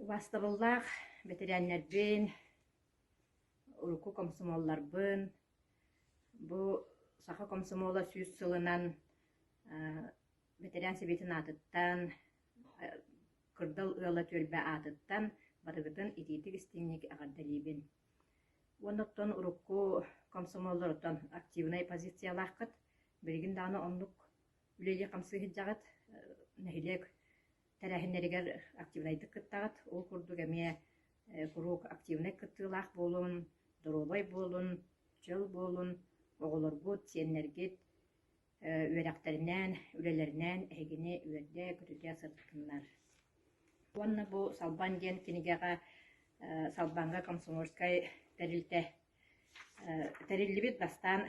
Убаастабыллаах бэтэрээннэрбин, урукку комсомолларбын, бу саха комсомола 100 сылынан бэтэрээн сэбиэтин аатыттан, Кырдал ыала түөлбэ аатыттан барыгытын итиитик-истиҥник эҕэрдэлиибин. Уонна оттон урукку комсомоллортон активнай позициялааххыт, билигин даҕаны оннук үлэлии-хамсыы сылдьаҕыт, нэһилиэк тэрээһиннэригэр активнайдык кыттаҕыт. Ол курдук эмиэ куруук активнай кыттыылаах буолун, доруобай буолун, чөл буолун, оҕолоргут, сиэннэргит үөрэхтэринэн, үлэлэринэн эһигини үөрдэ-көтүтэ сырыттыннар. Уонна бу Салбан диэн кинигэҕэ Салбаҥҥа комсомольскай тэрилтэ тэриллибит бастаан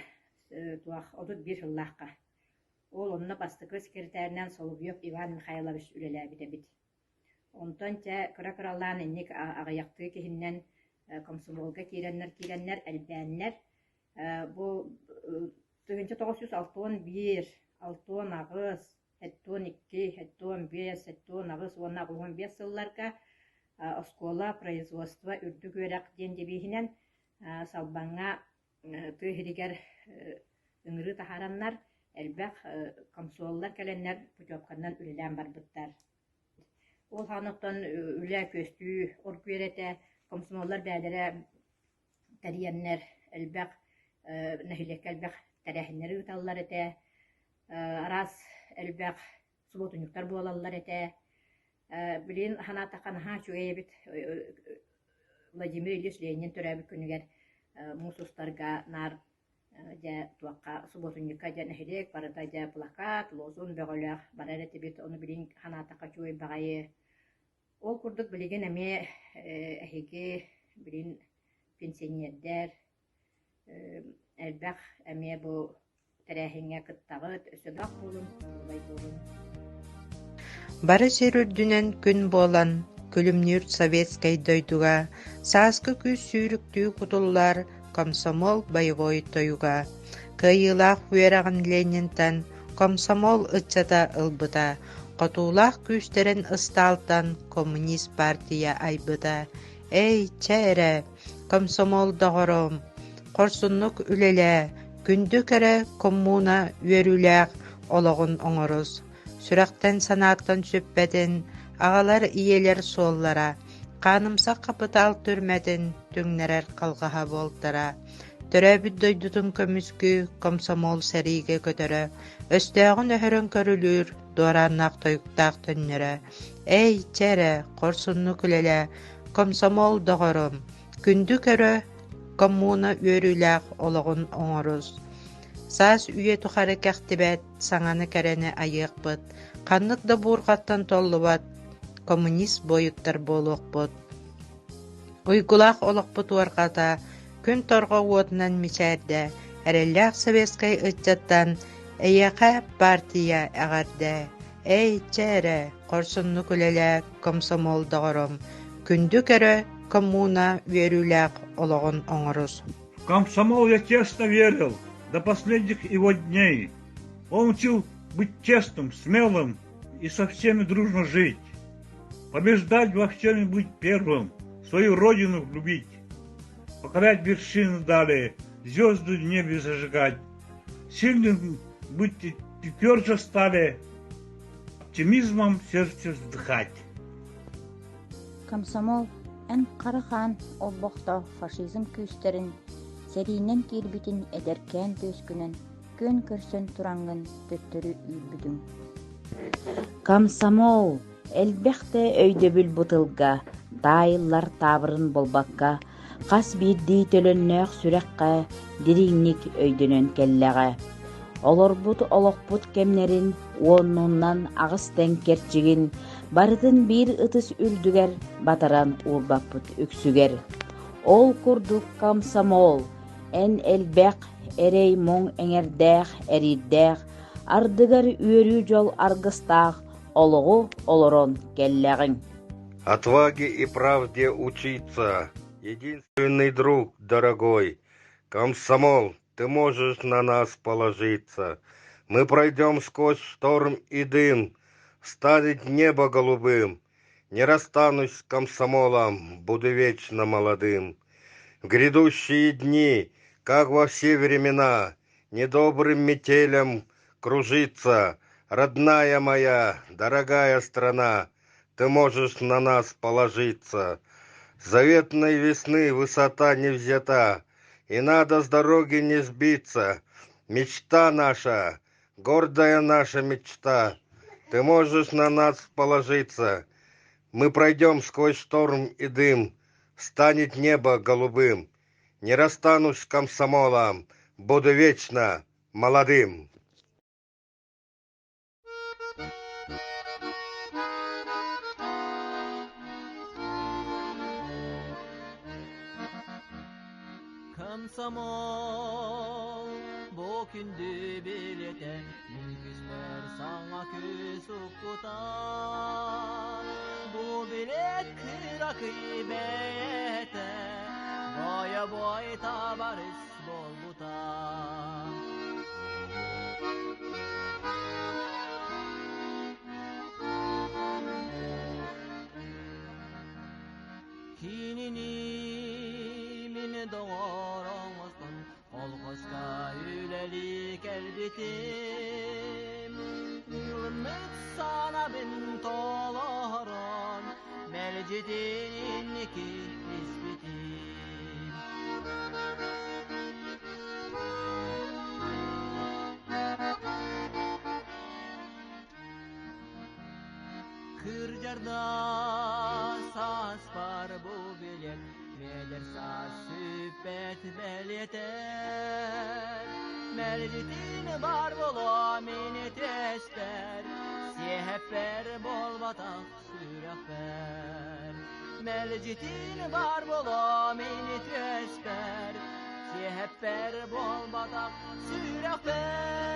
туох 31 сыллаахха. Ол онно бастакы секретарынан Соловьев Иван Михайлович үлэлээбит эбит. Онтон чэ кыра-кыралаан инник аҕыйахтыы киһиннэн комсомолга киирэннэр-киирэннэр элбээннэр бу 1961, 68, 72, 75, 78 уонна 85 сылларга оскуола, производство, үрдүк үөрэх диэн девиһинэн Салбаҥҥа тыа иһигэр ыҥырыы таһаараннар элбэх комсомоллар кэлэннэр путевканан үлэлээн барбыттар. Ол хаан үлэ күөстүү оргуйар этэ, комсомоллар бэйэлэрэ тэрийэннэр элбэх нэһилиэккэ элбэх тэрээһиннэри ыыталлар этэ, араас элбэх субуотунньуктар буолаллар этэ. Билигин санаатахха наһаа үчүгэй эбит Владимир Ильич Ленин төрөөбүт күнүгэр муус устарга наар дьэ туохха субуотунньукка дьэ нэһилиэк барыта дьэ плакат, лозунг бөҕөлөөх барар этибит. Ону билигин санаатахха үчүгэй баҕайы. Ол курдук билигин эмиэ эһиги билигин пенсионердэр элбэх эмиэ бу тэрээһиҥҥэ кыттаҕыт, өссө да буолун, доруобай буолун. Бары сир үрдүнэн күн буолан, күлүмнүүр советскай дойдуга сааскы күүс сүүрүктүү кутуллар комсомол боевой тойуга. Кыайыылаах үөрэҕин Ленинтэн комсомол ыччата ылбыта, хотуулаах күүстэрин ыстаалтан коммунист партия айбыта. Эй, чэ эрэ, комсомол доҕорум, хорсуннук үлэлээ, күндү кэрэ коммуна үөрүүлээх олоҕун оҥорус, сүрэхтэн санааттан сүппэтин, аҕалар ийэлэр суоллара, хаанымсах хапытаал түрмэтин түҥнэрэр халҕаһа буолтара, төрөөбүт дойдутун көмүскүү комсомол сэриигэ көтөрө, өстөөҕүн өһөрөн көрүлүүр, дуорааннаах тойуктаах төннөрө. Эй, чэ эрэ, хорсуннук үлэлээ, комсомол доҕорум, күндү көрө коммуна үөрүүлээх олоҕун оҥорус. Саас үйэ тухары кэхтибэт, саҥаны кэрэни айыахпыт, ханнык да буурҕаттан толлубат коммунист буойуттар буолуохпут. Уйгулаах олохпут уорҕата күн торҕо уотунан мичээрдэ, эрэллээх советскай ыччаттан эйиэхэ партия эҕэрдэ! Эй, чэ эрэ, хорсуннук үлэлээ, комсомол доҕорум, күндү көрө коммуна үөрүүлээх олоҕун оҥорус. В комсомол я честно верил до последних его дней. Он учил быть честным, смелым и со всеми дружно жить. Побеждать во всем и быть первым, свою родину любить. Покорять вершины дали, звезды в небе зажигать. Сильным быть и тверже стали, оптимизмом сердце вздыхать. Комсомол эн хара хаан олбохтоох фашизм күүстэрин сэриинэн киирбитин эдэркээн түөскүнэн күөн көрсөн тураҥҥын төттөрү үүрбүтүҥ. Комсомол элбэх да өйдөбүл бу тылга таайыллар таабырын буолбакка, хас биирдии төлөннөөх сүрэххэ дириҥник өйдөнөн кэллэҕэ. Олорбут олохпут кэмнэрин уонунан аҕыс тэҥ кэрчигин барытын биир ытыс үрдүгэр батаран уурбаппыт үксүгэр. Ол курдук комсомол эн элбэх эрэй-муҥ эҥэрдээх, эриирдээх, ардыгар үөрүү-дьол аргыстаах олоҕу олорон кэллэҕиҥ. Отваге и правде учиться, единственный друг дорогой, комсомол, ты можешь на нас положиться. Мы пройдем сквозь шторм и дым, станет небо голубым. Не расстанусь с комсомолом, буду вечно молодым. В грядущие дни, как во все времена, недобрым метелям кружится, родная моя, дорогая страна, ты можешь на нас положиться. Заветной весны высота не взята, и надо с дороги не сбиться. Мечта наша, гордая наша мечта, ты можешь на нас положиться. Мы пройдем сквозь шторм и дым, станет небо голубым. Не расстанусь с комсомолом, буду вечно молодым. Комсомол бу күндү билетэ мин күспэр саҥа күс укпута Бу билет кыракый бэйэтэ бойобуой табарыс буолбута Кинини мин доҕор оҥостон колхозка үлэлии кэлбитим. Ылыммыт санабын толорон, мэлдьитин инники испитим. Кырдьарда сааспар бу билек Медер саас сүппэт бэлиэтэр Мэлдьитин бар буолуо мин түөспэр Сиэһэппэр буолбатах сүрэхпэр Мэлдьитин бар буолуо мин түөспэр Сиэһэппэр буолбатах сүрэхпэр.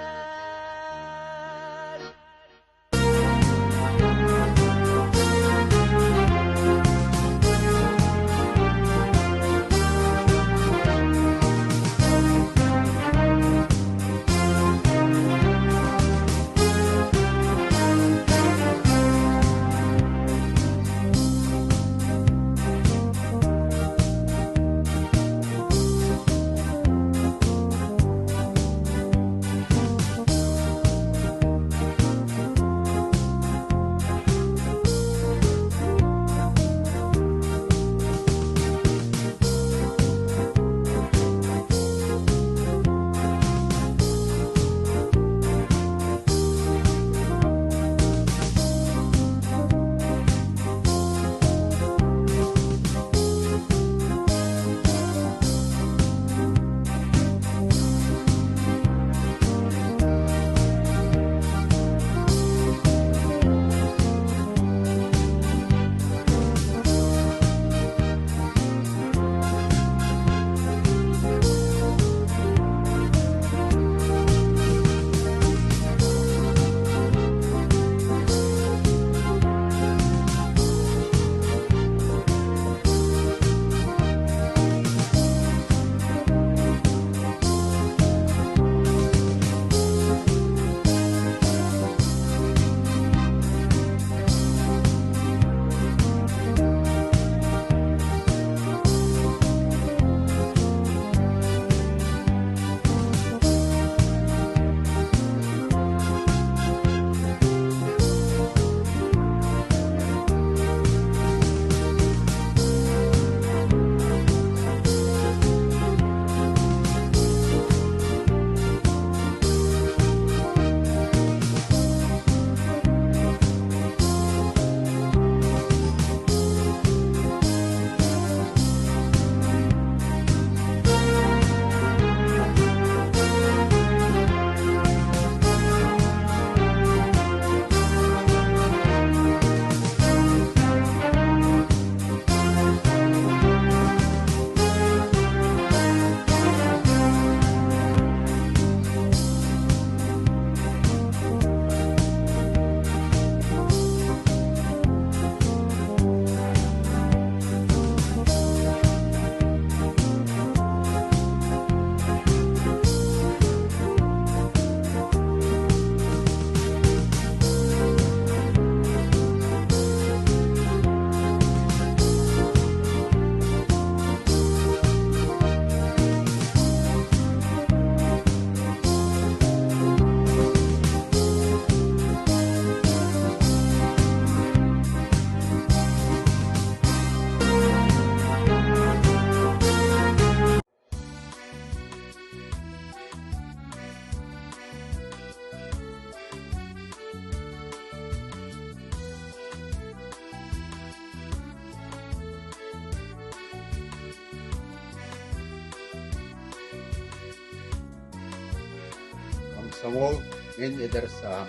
Комсомол мин эдэр сааһым,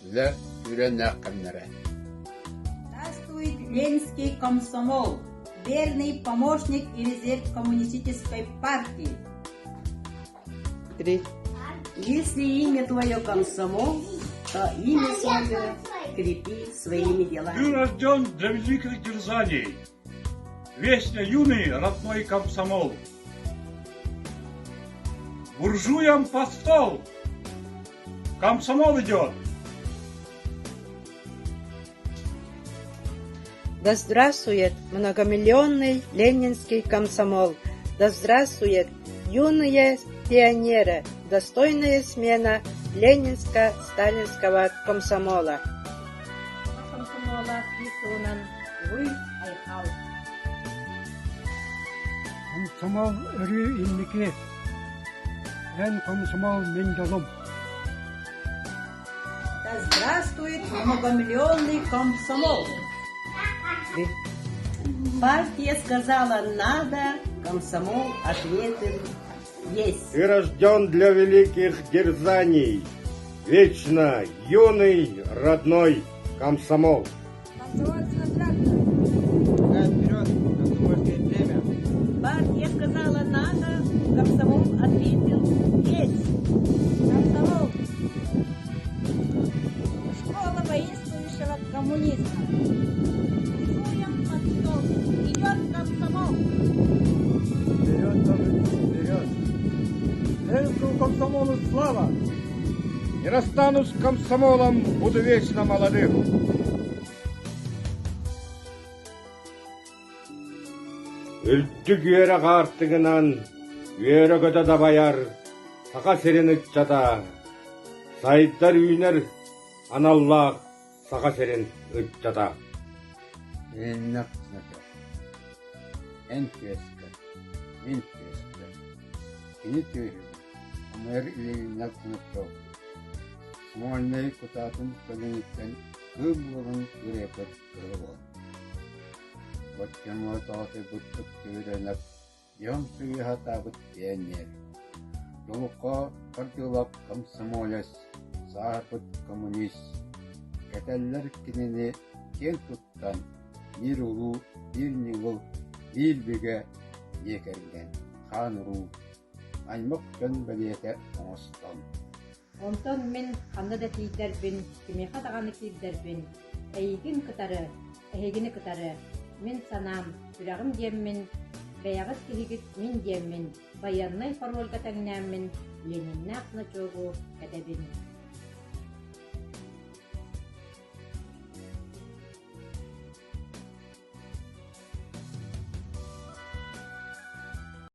үлэ күүрээннээх кэмнэрэ. Здравствует Ленинский комсомол, верный помощник и резерв коммунистической партии. Три. Если имя твое комсомол, то имя свое крепи своими делами. Ты рожден для великих дерзаний, Вечно юный родной комсомол. Буржуям под стол! Комсомол идет! Да здравствует многомиллионный ленинский комсомол! Да здравствует юные пионеры, достойная смена ленинско-сталинского комсомола! Комсомола биир сылынан Уруй Айхал! Комсомол өрүү инники, эн комсомол мин дьолум. Да здравствует многомиллионный комсомол! Партия сказала «надо», комсомол ответил «есть». Ты рожден для великих дерзаний, Вечно юный родной комсомол. Вперед, комсомольское племя! Партия сказала «надо», комсомол ответил «есть». Комсомол! Школа воинствующего коммунизма. Буржуям под стол. Идет комсомол! Вперед, вперед! Ленинскому комсомолу слава! Не расстанусь с комсомолом, буду вечно молодым. Үрдүк үөрэх аартыгынан үөрэ-көтө дабайар Саха сирин ыччата, сайдар-үүнэр аналлаах Саха сирин ыччата. Лениннээх значок. Эн түөскэр, мин түөспэр, кини түөһүгэр, Амыр Лениннээх значок. Смольнай кутаатын көлүнүттэн кыым буолан ырыапыт кыһыл Боччумуот оҕотуйбуттук түбүрэнэп дьон сыыһа сатаабыт пионер. Дулухха хардыылап комсомолец, сааһырбыт коммунист. Кэтэллэр кинини киэн туттан биир улуу, биир ньыгыл, биир бигэ дьиэ кэргэн, хаан-уруу, аймах дьон бэлиэтэ оҥостон. Онтон мин ханна да тиийдэрбин, кимиэхэ даҕаны киирдэрбин, эйигин кытары, эһигини кытары, мин санаам, сүрэҕим диэммин, бэйэҕит киһигит мин диэммин, байыаннай парольга тэҥнээммин, Лениннээх значогу кэтэбин.